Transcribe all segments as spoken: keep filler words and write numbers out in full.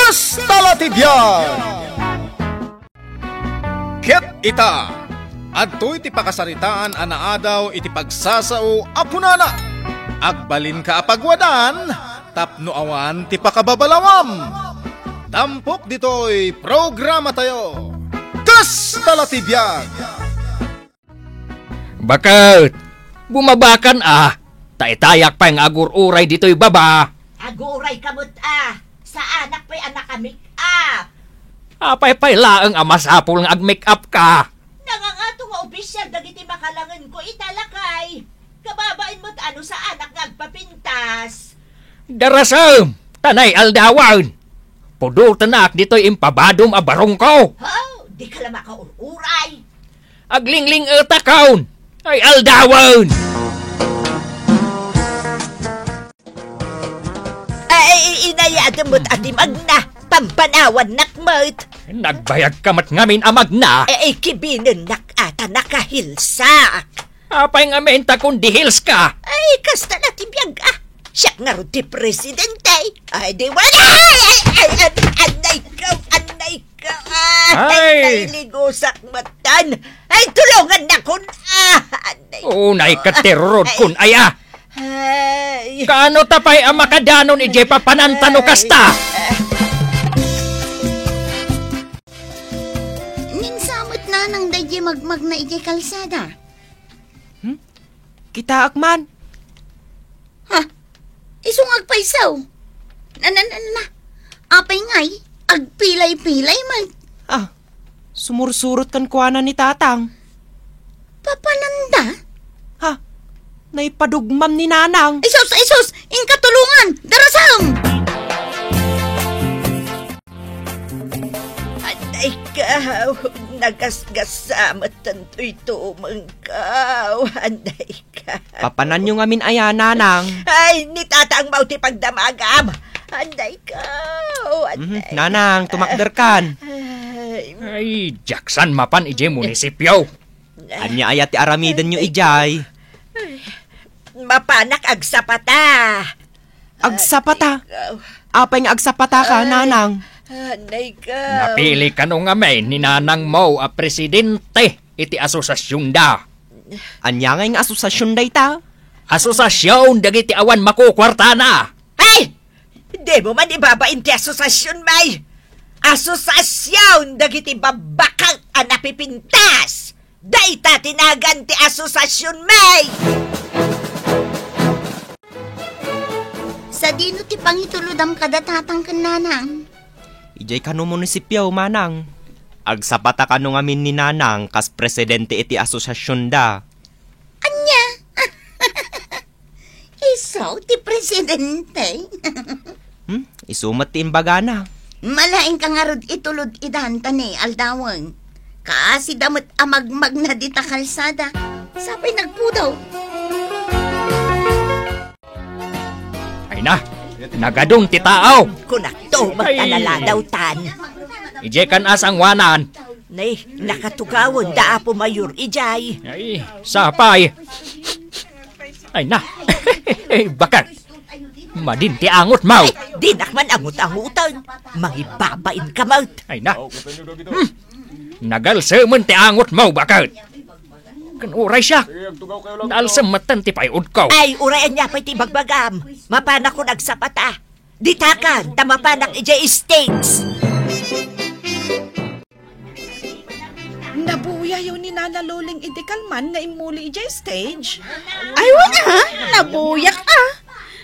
Kasta la ti biag! Ket ita, adtoy ti pakasaritaan a naadaw iti pagsasao a kunana, "Agbalinka a pagwadan tapno awan ti pakababalawam." Tampok ditoy programatayo, Kasta la ti biag. Baket, bumabakan a, ta itayak pay nga agur-uray ditoy baba. Agur-uray ka met a, saanak pay a naka-make up. Apay pay laeng a masapul nga ag-make up ka? Nangangato nga opisyal dagiti makalangenko ita, lakay. Kababain met a no saanak nga agpapintas. Darasem, ta nay-aldawen. Pudotenak ditoy impabadom a barongko. Ho, dika la makaur-uray. Aglingling-etakon, ay aldawen! Ay, inayadem met a ti magna, pampanawannak met. Nagbayag ka met ngamin a magna. Ay, kibinennak a ta nakahilsak. Apay ngamin ta kun di-heels ka? Ay, kasta la ti biag a. Siak ngarud ti presidente. Ay, di wala! Ay, ay, ay, annay ko, annay ko, ah! Ay! Ay, nailigusak matan! Ay, tulongannakon, ah! Annay ko. Unay ka, terror kun aya! Ay. Kaano ta pay a makadanon idiay papananta no kasta? Ninsamet nanang daydiay magmagna idiay kalsada. Hmm? Kitaak man. Ha? Isu nga agpayso. Na, na, na, na. Apay ngay, agpilay-pilay man. Ah, sumursurot kenkuana ni Tatang. Papananda? Ha? Naipadugmam ni Nanang. Isus, isus! Inka tulongan! Darasam! Anday ka, nagasgasa met tantoy tumengko. Anday ka. Papananyo ngamin aya, Nanang? Ay, ni Tatang Mau ti pagdamagam. Anday ka, Mhm, anday. Nanang, tumakderkan. Ay. Ay, diak san mapan idiay munisipyo. Ania aya ti aramidenyo idiay? Mapanak agsapata. Agsapata? Ay, ikaw. Apay nga agsapata ka, Ay, Nanang? Anay ka. Napili kano ngamin ni Nanang Mau a presidente iti asosiasionda. Ania ngay nga asosiasion dayta? Asosiasion dagiti awan makukuartana. Ay! Dimo man ibabain ti asosiasion, May. Asosiasion dagiti babbaket a napipintas. Dayta ti nagan ti asosiasion, May! Sadino ti pangitulodam kada Tatang ken Nanang? Idiay kano munisipyo, Manang. Agsapata kano ngamin ni Nanang kas presidente iti asosiasionda. Ania? Isu ti presidente? Hmm? Isu met ti imbagana. Malaingka ngarud itulod idan ta ni aldawen. Kaasida met a magmagna dita kalsada. Sapay nagpudaw. Ay na, nagadun ti tao. Kunakto, Ay. Magkanaladawtan. Idiay kan asangwanan. Nay, nakatugawen da Apo Mayor idiay. Ay, sapay. Ay na. Ay, baket. Madin ti angotmo. Ay, dinak man angot-angoten. Mangibabain ka met. Ay na. Hmm. Nagalsemen ti angotmo, baket. Ken uray siak, naalsem metten ti pay-odko. Ay, uray ania pay ti ibagbagam. Mapanakon agsapata. Ditakan, ta mapanak idiay stage. Nabuyayo ni Nana Loling idi kalman nga immuli idiay stage? Ay, wen a, nabuyak a.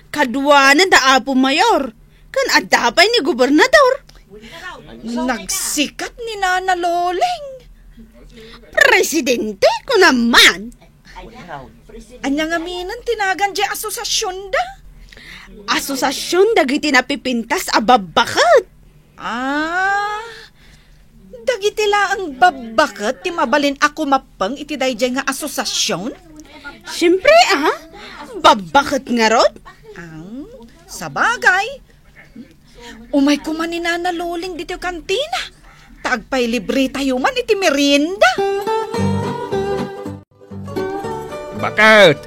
Kaduanan da Apo Mayor, ken adda pay ni Gobernador. Nagsikat ni Nana Loling. Presidente, kunam man. Ania ngamin ti nagan diay asosiasionda? Asosiasion dagiti napipintas a babbaket. Ah, dagiti laeng babbaket ti mabalin a kumappeng iti daydiay nga asosiasion? Siempre, ah, babbaket ngarud. Ang, sabagay. Umay koma ni Nana Loling ditoy kantina. Ta agpailibretayo man iti merienda. Baket!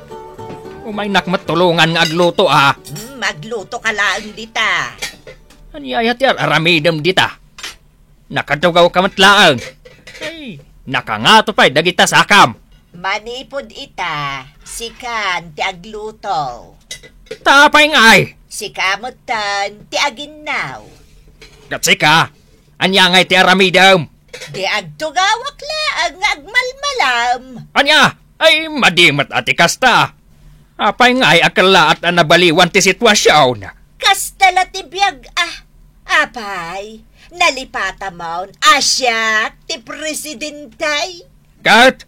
Umaynak met tulongan nga agluto, a. Hmm, agluto ka laeng dita. Ania aya ti ar-aramidem dita? Nakatugawka met laeng. Ay, nakangato pay dagita sakam. Manipud ita, sikan ti agluto. Ta apay ngay? Sika metten ti aginnaw. Ket sika, ania ngay ti aramidem? Di agtugawak laeng nga agmalmalam. Ania? Ay, madi met a ti kasta. Apay ngay a kellaat a nabaliwan ti situasion? Kasta la ti biag, ah. Apay, nalipatamon a siak ti presidente. Ket,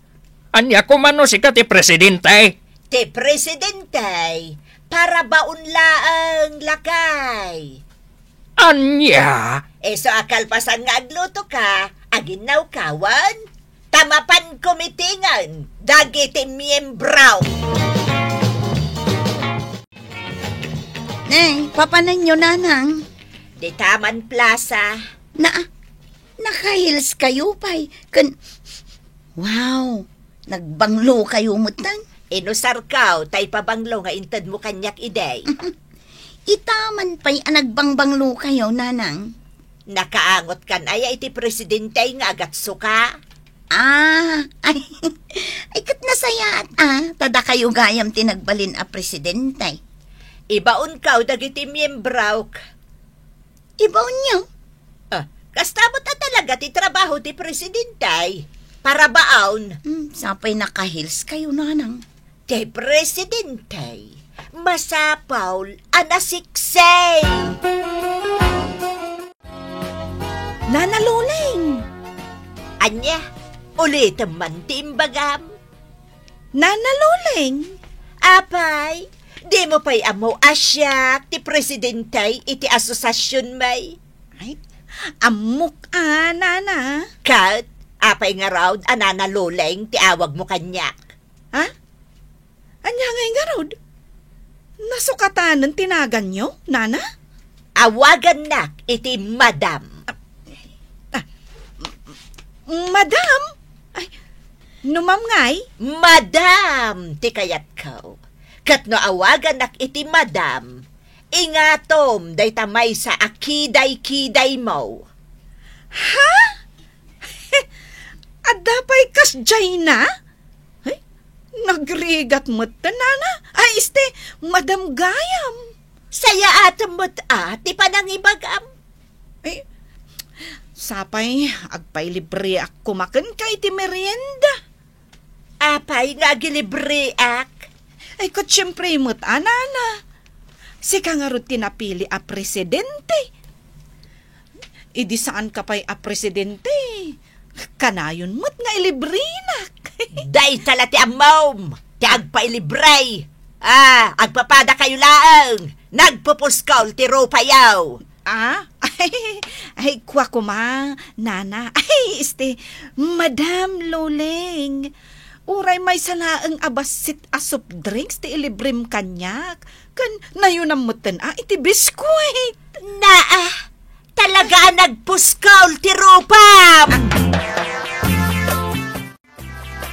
ania koma no sika ti presidente? Ti presidente, para baon laeng, lakay. Ania? Isu a kalpasan nga aglutoka, aginnawka wen? Ta mapanko mitingen dagiti miembro. Nay, papanenyo, nanang? Dita man plaza. Na, naka-heels kayo pay. Ken, wow, nagbanglo kayo metten. Inusarko ta ipabanglo nga intedmo kaniak idi. Ita man pay a nagbangbanglo kayo, nanang. Nakaangotkan aya iti presidente nga agatsuka? Ah, ay, ay, ket nasayaat, ah, ta dakayo gayam ti nagbalin a presidente. Ibaonko dagiti miembrok. Ibaonyo? Ah, kasta met a talaga ti trabaho ti presidente. Para baon. Hmm, sapay naka-heels kayo, nanang. Ti presidente, masapul a nasiksay. Nana Loleng! Ania, ulitem man ti imbagam. Nana Loleng! Apay, dimo pay ammo a siak ti presidente iti asosasionmi? Ay, ammok a, nana. Ket, apay ngarud a Nana Loleng ti awagmo kaniak? Ha? Ania ngay ngarud? Nasukatanen ti naganyo, nana? Awagannak iti madam. Ah, ah, madam? Ay, no ma'am ngay? Madam ti kayatko. Ket no awagannak iti madam, ingatom dayta maysa a kiday-kidaymo. Ha? Adda pay kasdiayna? Ay, nagrigat met, nana. Ay, este, madam gayam. Sayaatem met a ti panangibagam. Ay, sapay, agpailibreak koma kenka iti merienda. Apay nga agilibreak? Ay, ket siempre met a, nana. Sika ngarud ti napili a presidente. Idi saanka pay a presidente, kanayon met nga ilibrenak. Dayta la ti ammom, ti agpailibre. Ah, agpapadakayo laeng. Nagpupuskol ti rupayo. Ah? Ay, ay, kua koma, nana. Ay, este, Madam Loleng. Uray maysa laeng a bassit a soft drinks ti ilibrem kaniak. Ken nayonam metten a iti biskuit. Naa, talaga a nagpuskol ti rupam!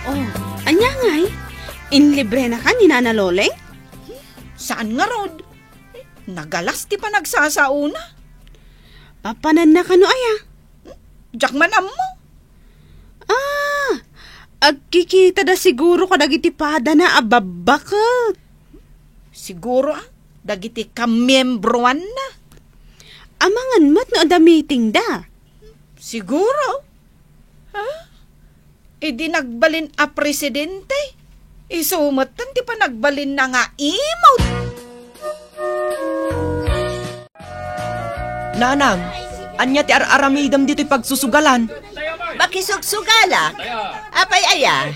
Oh, ania ngay? Inlibrenaka ni Nana Loleng? Saan ngarud? Nagalas ti panagsasaona. Papananna kano aya? Diak man ammo. Ah, agkikitada siguro kadagiti padana a babbaket. Siguro, ah, dagiti kamiembroanna. Amangan met no adda meeting da. Siguro. Ha? Idi nagbalin a presidente, isu metten ti panagbalinna nga imot. Nanang, ania ti ar-aramidem ditoy pagsusugalan? Makisugsugalak? Apay aya?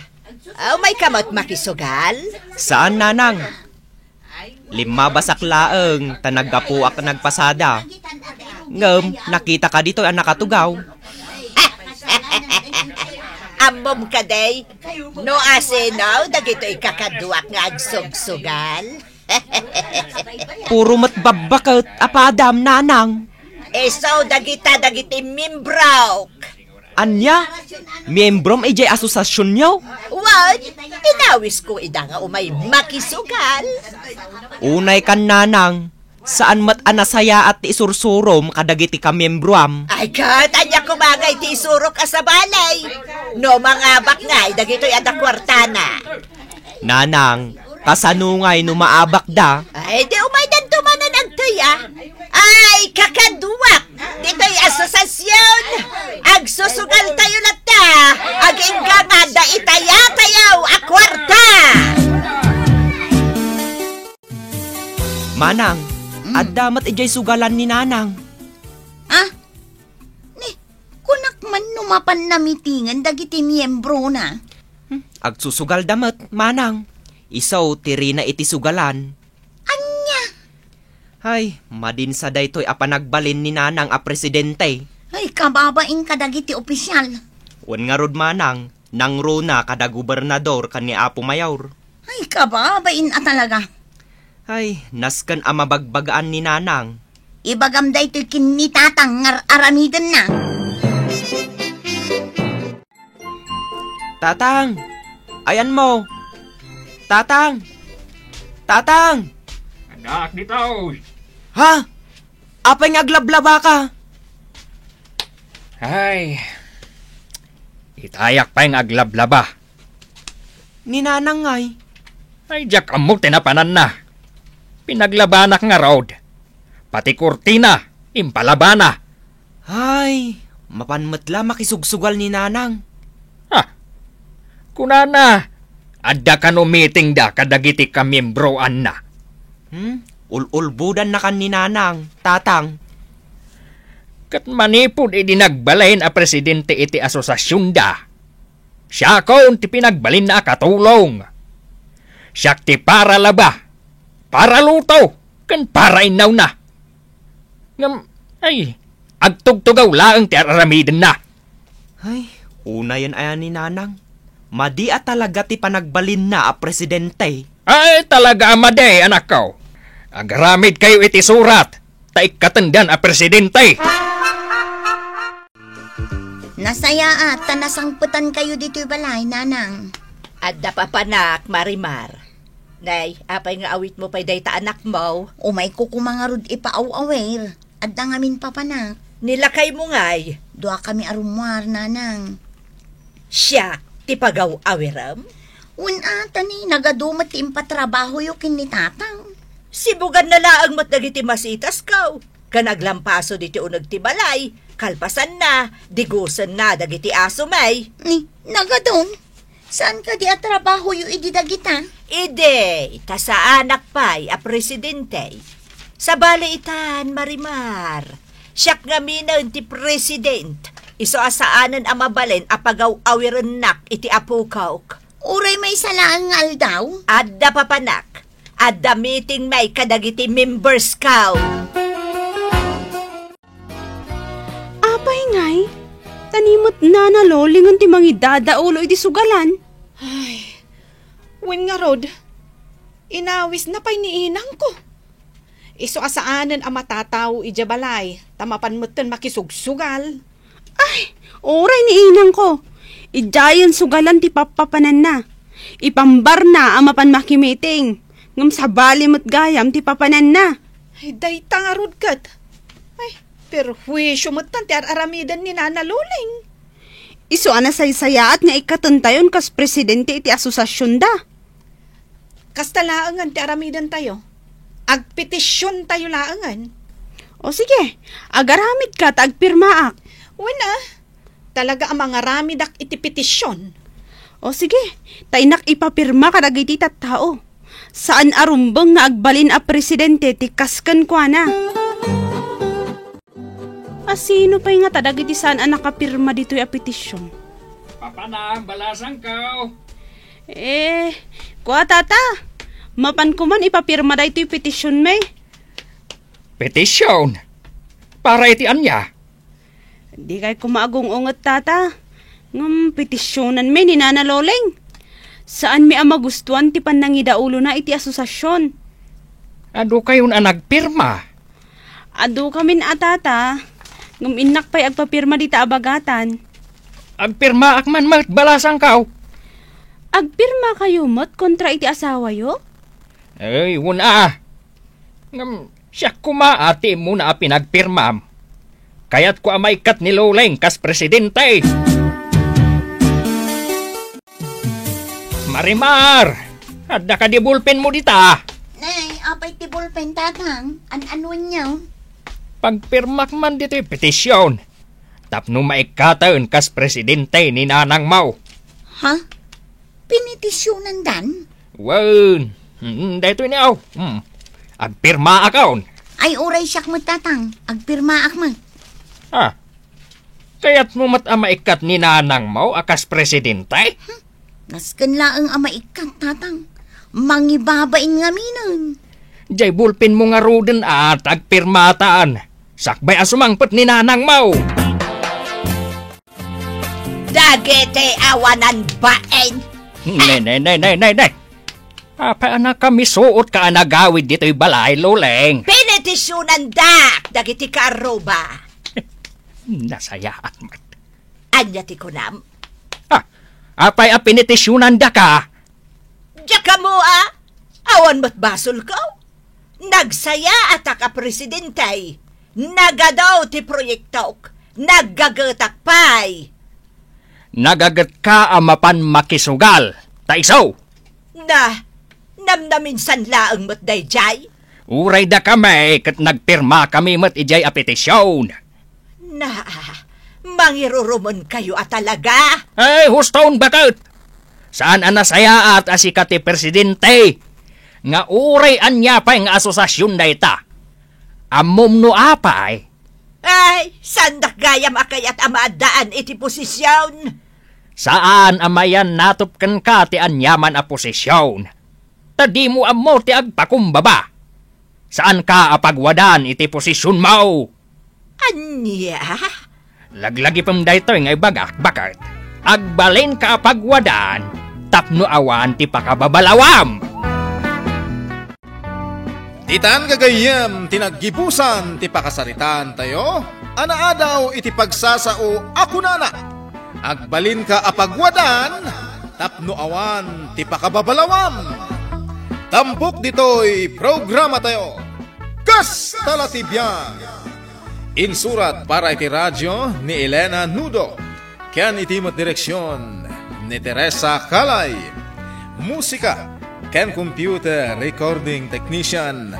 Umayka met makisugal? Saan, nanang. Limmabasak laeng ta naggapuak nagpasada. Ngem nakitaka ditoy a nakatugaw. Ammom kadi no asino dagitoy kakaduak nga agsugsugal? Puro met babbaket a padam, nanang. Isu dagita dagiti mimbrok. Ania? Miembrom idiay asosasionyo? Wen, inawisko ida nga umay makisugal. Unay kan, nanang, Saan met a nasayaat ti isursurom kadagiti kamiembroam. Ay, ket ania koma ngay ti isurok a sabali? No mangabak ngay dagitoy adda kuartana. Nanang, kasano ngay no maabakda? Ay, di umaydanto manen agtoy, a. Ay, kakaduak! Ditoy asosasion, agsusugal tayo latta, agingga nga adda itaya tayo a kuarta! Manang, Mm. adda met idiay sugalan ni Nanang. Ah? Ni, kunak man no mapan namitingen dagiti miembrona. Hmm, agsusugalda met, Manang. Isu ti rina iti sugalan. Ania? Ay, madinsa daytoy a panagbalin ni Nanang a presidente. Ay, kababain kadagiti opisyal. Wen ngarud, Manang, nangruna kada gobernador ken ni Apo Mayor. Ay, kababain a talaga. Ay, nasken a mabagbagaan ni Nanang. Ibagam daytoy ken ni Tatang nga ar-aramidenna. Tatang! Ayanmo! Tatang! Tatang! Anak ni tao! Ha? Apay nga aglablabaka? Ay, itayak pay nga aglablaba. Ni Nanang ngay? Ay, diak ammo ti napananna. Pinaglabanak ngarud. Pati kurtina, impalabana. Ay, mapan met la makisugsugal ni Nanang. Ha? Kunana, adda kano meetingda kadagiti kamiembroanna. Hmm? Ul-ulbodannakan ni Nanang, Tatang. Ket manipud idi nagbalin a presidente iti asosasionda, siakon ti pinagbalinna a katulong. Siak ti para laba, para luto, ken para innawna. Ngem, ay, agtugtugaw laeng ti ar-aramidenna. Ay, unayen aya ni Nanang. Madi a talaga ti panagbalinna a presidente. Ay, talaga a madi, anakko. Agaramidkayo iti surat, ta ikkatendan a presidente. Nasayaat ta nasangpetankayo ditoy balay, Nanang. Adda papanak, Marimar. Nay, apay nga awitmo pay dayta anakmo? Umayko koma ngarud ipaaw-awir. Adda ngamin papanak. Ni lakaymo ngay? Duakami a rummuar, Nanang. Siak ti pagaw-awirem? Wen a, ta ni nagadu met ti impatrabahoyo ken ni Tatang. Sibuganna laeng met dagiti masitasko. Ken aglampaso ditoy uneg ti balay, kalpasanna, digusenna dagiti asomi. Ni, nagadun? Saan kadi a trabahoyo idi dagita? Idi, ta saanak pay a presidente. Sabali itan, Marimar, siak ngaminen ti president. Isu a saanen a mabalin a pagaw-awirennak iti apokok. Uray maysa laeng nga aldaw? Adda papanak. Adda meeting mi kadagiti membersko. Apay ngay? Ta ni met Nana Loling ti mangidadaulo iti sugalan. Ay, wen ngarud, inawisna pay ni inangko. Isu a saanen a matatao idiay balay, ta mapan metten makisugsugal. Ay, uray ni inangko. Idiayen sugalan ti pappapananna. Ipambarna a mapan makimeeting. Ngem sabali met gayam ti papananna. Ay, dayta ngarud ket. Ay, perhuisio metten ti ar-aramiden ni Nana Loling. Isu a nasaysayaat nga ikkatentayon kas presidente iti asosasionda. Kasta laengen ti aramidentayo. Agpetisiontayo laengen. O sige, agaramidka ta agpirmaak. Wen a, talaga a mangaramidak iti petision. O sige, ta innak ipapirma kadagiti tattao. Saan a rumbeng nga agbalin a presidente ti kas kenkuana. A sino pay ngata dagiti saan a nakapirma ditoy a petision? Papanam, balasangko. Eh, kua, Tata, mapan koman ipapirma daytoy petisionmi. Petision? Para iti ania? Dikay koma agung-unget, Tata. Ngem petisionanmi ni Nana Loling. Saanmi a magustuan ti pannangidaulona iti asosasion. Adu kayon a nagpirma? Adu kamin a, Tata, ngem innak pay agpapirma dita a bagatan. Agpirmaak man met, balasangko. Agpirmakayo met kontra iti asawayo? Ay, wen a. Ngem, Siak koma a ti immuna a pinagpirmam. Kayatko a maikkat ni Loleng kas presidente. Marimar, adda kadi bulpenmo dita? Nay, apay ti bulpen, Tatang? An-anuenyo? Pagpirmak man ditoy petisyon tapno maikkaten kas presidente ni nanangmo. Ha? Pinitisyonan dan? Wen, mm, daytoy ni aw. Mm. Agpirmaakon. Ay, uray siak met, Tatang. Agpirmaak met. Ah, kayatmo met a maikkat ni nanangmo a kas presidente? Hmm. Nasken laeng a maikkat, Tatang. Mangibabain ngaminen. Jay bulpenmo ngaruden a tagpirmatan. Sakbay a sumangpet ni nanangmo. Dagiti awanan bain. Ne, ne, ne, ne, ne, ne. Apay a nakamisuot ka a nagawid ditoy balay, Loleng? Pinitisyonan dak dagiti kaarruba. Nasayaat met. Ania ti kunam? Ah, apay a pinitisyonan daka? Diak ammo a, awan met basolko. Nagsayaatak a presidente, nagadu ti proyektok, naggagetak pay. Nagagetka a mapan makisugal, ta isu. Na, namnaminsan laeng met daydiay. Uray dakami ket nagpirmakami met idiay a petisyon. Na, mangirurumonkayo a talaga? Ay, huston, baket! Saan a nasayaat a sika ti presidente nga uray ania pay nga asosiasion dayta. Ammom no apay? Ay, saandak gayam a kayat a maaddaan iti posisyon. Saan a mayan natop kenka ti aniaman a posisyon. Ta dimo ammo ti agpakumbaba. Saanka a pagwadan iti posisionmo. Ania? Laglagipem daytoy nga ibagak, baket. Agbalinka a pagwadan tapno awan ti pakababalawam. Ditan gagayyem ti naggibusan ti pakasaritaantayo a naadaw iti pagsasao a kunana, "Agbalinka a pagwadan tapno awan ti pakababalawam." Tampok ditoy programatayo, Kasta la ti biag. Insurat para iti radio ni Elena Nudo, ken iti met direksion ni Teresa Calay. Musika ken computer recording technician,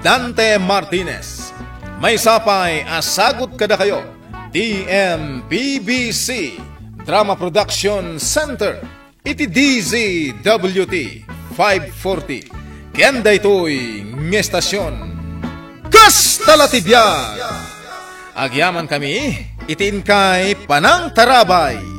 Dante Martinez. Maysa pay a sagut kadakayo ti M P B C Drama Production Center iti D Z W T five forty, ken daytoy nga estasion, Kasta la ti biag. Agyamankami iti inkay panangtarabay.